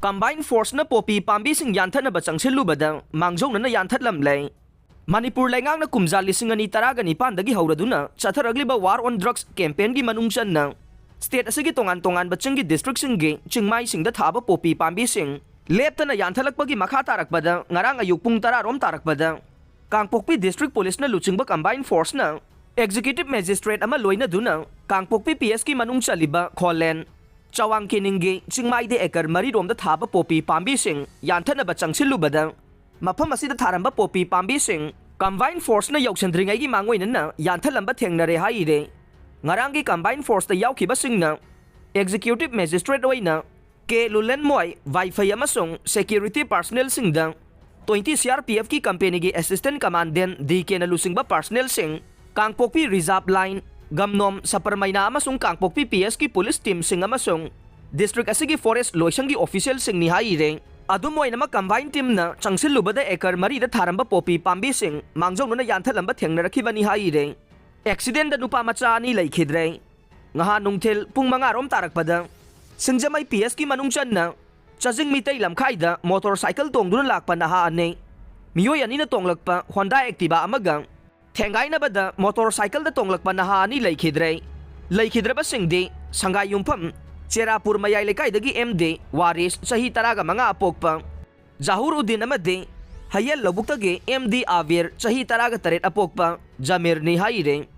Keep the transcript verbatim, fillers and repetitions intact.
Combined Forceꯅ poppy ꯄꯥꯝꯕꯤꯁꯤꯡ ꯌꯥꯟꯊꯠꯅꯕ ꯆꯪꯁꯤꯜꯂꯨꯕꯗ ꯃꯥꯡꯖꯧꯅꯅ ꯌꯥꯟꯊꯠꯂꯝꯂꯦ꯫ ꯃꯅꯤꯄꯨꯔ ꯂꯩꯉꯥꯛꯅ ꯀꯨꯝꯖꯥ ꯂꯤꯁꯤꯡ ꯑꯅꯤ ꯇꯔꯥꯒ ꯅꯤꯄꯥꯟꯗꯒꯤ ꯍꯧꯔꯗꯨꯅ ꯆꯠꯊꯔꯛꯂꯤꯕ War on Drugs campaignꯒꯤ ꯃꯅꯨꯡ ꯆꯟꯅ state ꯑꯁꯤꯒꯤ ꯇꯣꯉꯥꯟ ꯇꯣꯉꯥꯟꯕ ꯆꯤꯡꯒꯤ districtꯁꯤꯡꯒꯤ ꯆꯤꯡꯃꯥꯏꯁꯤꯡꯗ ꯊꯥꯕ poppy ꯄꯥꯝꯕꯤꯁꯤꯡ ꯂꯦꯞꯇꯅ ꯌꯥꯟꯊꯠꯂꯛꯄꯒꯤ ꯃꯈꯥ ꯇꯥꯔꯛꯄꯗ, ꯉꯔꯥꯡ ꯑꯌꯨꯛ ꯄꯨꯡ ꯇꯔꯥ ꯔꯣꯝ ꯇꯥꯔꯛꯄꯗ ꯀꯥꯡꯄꯣꯛꯄꯤ District Policeꯅ ꯂꯨꯆꯤꯡꯕ Combined Forceꯅ Executive Magistrate ꯑꯃ ꯂꯣꯏꯅꯗꯨꯅ ꯀꯥꯡꯄꯣꯛꯄꯤ PSꯀꯤ ꯃꯅꯨꯡ ꯆꯜꯂꯤꯕ ꯈꯣꯂꯦꯟ, ꯆꯋꯥꯡ ꯀꯦꯅꯤꯡꯒꯤ ꯆꯤꯡꯃꯥꯏꯗ acre ꯃꯔꯤ ꯔꯣꯝꯗ ꯊꯥꯕ poppy ꯄꯥꯝꯕꯤꯁꯤꯡ ꯌꯥꯟꯊꯠꯅꯕ ꯆꯪꯁꯤꯜꯂꯨꯕꯗ, ꯃꯐꯝ ꯑꯁꯤꯗ ꯊꯥꯔꯝꯕ poppy ꯄꯥꯝꯕꯤꯁꯤꯡ Combined Forceꯅ ꯌꯧꯁꯤꯟꯗ꯭ꯔꯤꯉꯩꯒꯤ ꯃꯥꯡꯑꯣꯏꯅꯅ ꯌꯥꯟꯊꯠꯂꯝꯕ ꯊꯦꯡꯅꯔꯦ ꯍꯥꯏꯔꯤꯔꯦ꯫ ꯉꯔꯥꯡꯒꯤ Combined Forceꯇ ꯌꯥꯎꯈꯤꯕꯁꯤꯡꯅ Executive Magistrate ꯑꯣꯏꯅ ꯀꯦ ꯂꯨꯂꯦꯟꯃꯣꯏ, ꯋꯥꯏꯐꯩ ꯑꯃꯁꯨꯡ security personnelꯁꯤꯡꯗ twenty CRPFꯀꯤ companyꯒꯤ Assistant Commandant DKꯅ ꯂꯨꯆꯤꯡꯕ personnelꯁꯤꯡ, ꯀꯥꯡꯄꯣꯛꯄꯤ Reserve Line, ꯒꯝꯅꯣꯝ, ꯁꯄꯔꯃꯩꯅꯥ ꯑꯃꯁꯨꯡ ꯀꯥꯡꯄꯣꯛꯄꯤ PSꯀꯤ police teamꯁꯤꯡ ꯑꯃꯁꯨꯡ district ꯑꯁꯤꯒꯤ forest ꯂꯣꯏꯁꯪꯒꯤ officialꯁꯤꯡꯅꯤ ꯍꯥꯏꯔꯤꯔꯦ꯫ ꯑꯗꯨꯝ ꯑꯣꯏꯅꯃꯛ, combined teamꯅ ꯆꯪꯁꯤꯜꯂꯨꯕꯗ acre ꯃꯔꯤꯗ ꯊꯥꯔꯝꯕ poppy ꯄꯥꯝꯕꯤꯁꯤꯡ ꯃꯥꯡꯖꯧꯅꯅ ꯌꯥꯟꯊꯠꯂꯝꯕ ꯊꯦꯡꯅꯔꯛꯈꯤꯕꯅꯤ ꯍꯥꯏꯔꯤꯔꯦ꯫ Accidentꯗ ꯅꯨꯄꯥ ꯃꯆꯥ ꯑꯅꯤ ꯂꯩꯈꯤꯗ꯭ꯔꯦ꯫ ꯉꯍꯥꯟ ꯅꯨꯡꯊꯤꯜ ꯄꯨꯡ ꯃꯉꯥ ꯔꯣꯝ ꯇꯥꯔꯛꯄꯗ ꯁꯤꯡꯖꯃꯩ PSꯀꯤ ꯃꯅꯨꯡ ꯆꯟꯅ ꯆꯥꯖꯤꯡ ꯃꯤꯇꯩ ꯂꯝꯈꯥꯏꯗ motorcycle ꯇꯣꯡꯗꯨꯅ ꯂꯥꯛꯄ ꯅꯍꯥ ꯑꯅꯤ, ꯃꯤꯑꯣꯏ ꯑꯅꯤꯅ ꯇꯣꯡꯂꯛꯄ Honda Activa ꯑꯃꯒ ꯊꯦꯡꯒꯥꯏꯅꯕꯗ motorcycleꯗ ꯇꯣꯡꯂꯛꯄ ꯅꯍꯥ ꯑꯅꯤ ꯂꯩꯈꯤꯗ꯭ꯔꯦ꯫ ꯂꯩꯈꯤꯗ꯭ꯔꯕꯁꯤꯡꯗꯤ ꯁꯪꯒꯥꯏ ꯌꯨꯝꯐꯝ ꯆꯦꯔꯥꯄꯨꯔ ꯃꯌꯥꯏ ꯂꯩꯀꯥꯏꯗꯒꯤ ꯑꯦꯝ ꯗꯤ ꯋꯥꯔꯤꯁ, ꯆꯍꯤ ꯇꯔꯥꯒ ꯃꯉꯥ ꯑꯄꯣꯛꯄ ꯖꯥꯍꯨꯔ ꯎꯗꯤꯟ ꯑꯃꯗꯤ ꯍꯌꯦꯜ ꯂꯧꯕꯨꯛꯇꯒꯤ ꯑꯦꯝ ꯗꯤ ꯑꯥꯕꯤꯔ, ꯆꯍꯤ ꯇꯔꯥꯒ ꯇꯔꯦꯠ ꯑꯄꯣꯛꯄ ꯖꯃꯤꯔꯅꯤ ꯍꯥꯏꯔꯤꯔꯦ꯫